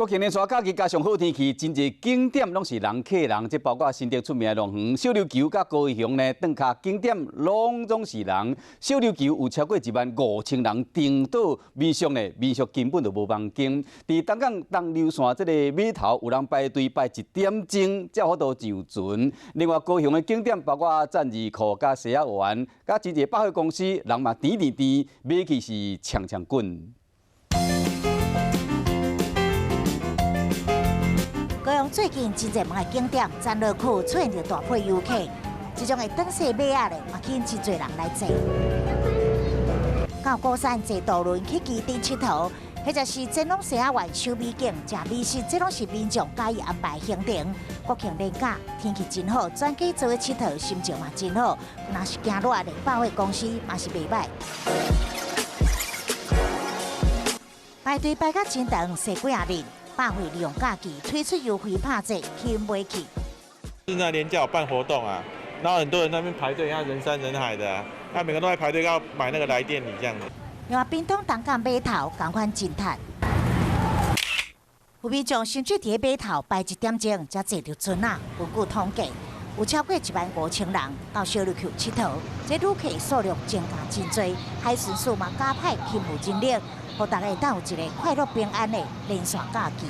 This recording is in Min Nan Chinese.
國慶連續假期加上好天氣，真濟景點攏是人客人，這包括新竹出名的樂園、小琉球佮高雄呢，轉跤景點攏總是人。小琉球有超過1萬5千人登島民宿呢，民宿根本就無房間。佇東港東流線這個碼頭，有人排隊排一點鐘才有法度上船。另外，高雄的景點包括棧二庫佮螅仔園，佮真濟百貨公司，人嘛甜甜甜，買去是搶搶滾。高雄最近真濟熱門的景點，棧二庫出現著大批遊客，這種會轉踅馬仔咧，嘛吸引真濟人來坐。到鼓山坐渡輪去旗津𨑨迌，或者是前往螅仔園賞美景、食美食，這攏是民眾佮意安排行程。國慶連假天氣真好，全家做伙𨑨迌，心情嘛真好。若是驚熱咧，百貨公司嘛是袂䆀。排隊排甲真長，踅幾仔日。百貨利用假期推出優惠拍折，吸引買客。現在連假有辦活動啊，然後很多人那邊排隊，看人山人海的，那每個都在排隊要買那個來店禮這樣子。另外，屏東東港碼頭仝款真趁，有民眾甚至佇碼頭排一點鐘，才坐著船仔。根據統計，有超過1萬5千人到小琉球𨑨迌，這旅客數量增加真濟，海巡署嘛加派勤務人力，予大家會當有一個快樂平安的連續假期。